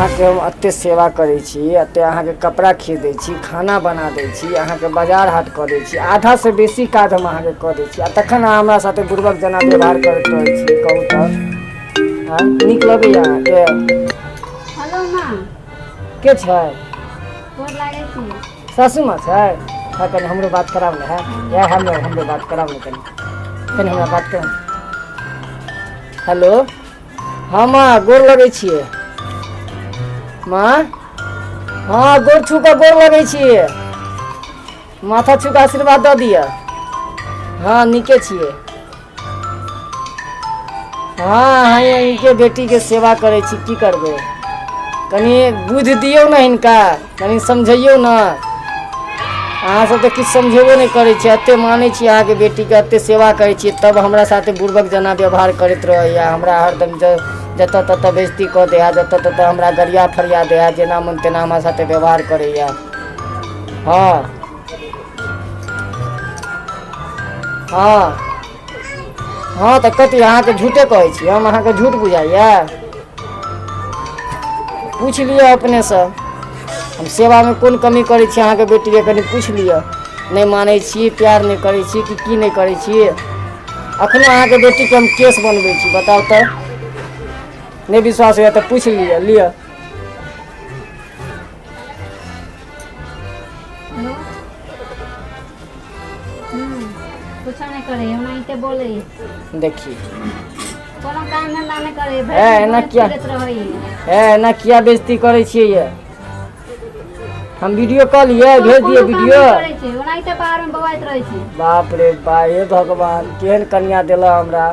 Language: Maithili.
अहाँके हम एते सेवा करै छी, एते अहाँके कपड़ा खींच दै छी, खाना बना दै छी, अहाँके बाजार हाट कऽ दै छी, आधासँ बेसी काज हम अहाँके कऽ दै छी, आ तखन अहाँ हमरा साथे बुड़बक जेना व्यवहार करैत रहै छी। कहू तऽ, आँय, नीक लगैए अहाँके? हेलो माँ। के छै? गोर लागै छी। सासू माँ छै? हँ, कनि हमरो बात कराउ ने। है इएह, हमरो हमरो बात कराउ ने, कनि कनि हमरा बात कराउ। हेलो, हँ माँ, गोर लगै छियै माँ। हँ, गोर छू कऽ गोर लगै छियै, माथा छू कऽ आशीर्वाद दऽ दिअ। हँ, नीके छियै। हँ हँ, इनके बेटीके सेवा करै छी, की करबै? कनि बुद्धि दियौ ने हिनका, कनि समझैयौ ने। अहाँ सब तऽ किछु समझेबो नहि करै छियै। एते मानै छी अहाँके बेटीके, एते सेवा करै छियै, तब हमरा साथे बुड़बक जेना व्यवहार करैत रहैया। हमरा हरदम जतऽ ततऽ बेइज्जती कऽ दै है, जतऽ ततऽ हमरा गरिया फरिया दै है, जेना मन तेना हमरा साथे व्यवहार करैया। हँ हँ हँ, तऽ कथी अहाँके झूठे कहै छी हम? अहाँके झूठ बुझाइया? पूछि लिअ अपनेसँ, हम सेवामे कोन कमी करै छी अहाँके बेटीके, कनि पूछि लिअ। नहि मानै छी, प्यार नहि करै छी कि की नहि करै छी? अखनो अहाँके बेटीके हम केस बनबै छी। बताउ तऽ, नहि विश्वास होइए तऽ पूछि लिअ, लिअ। हेलो, कुछो नहि करे, ओनाहिते बोले। देखी, कोनो काम धंधा नहि करे। ए, एना किया? रहै। ए, एना किया बेइज्जती करै छियै ये? हम वीडियो कॉल ये भेज दिए वीडियो। ओनाहिते बाहर में बौआइत रहै छै। बाप रे बा, हे भगवान, केहन कनिया देला हमरा।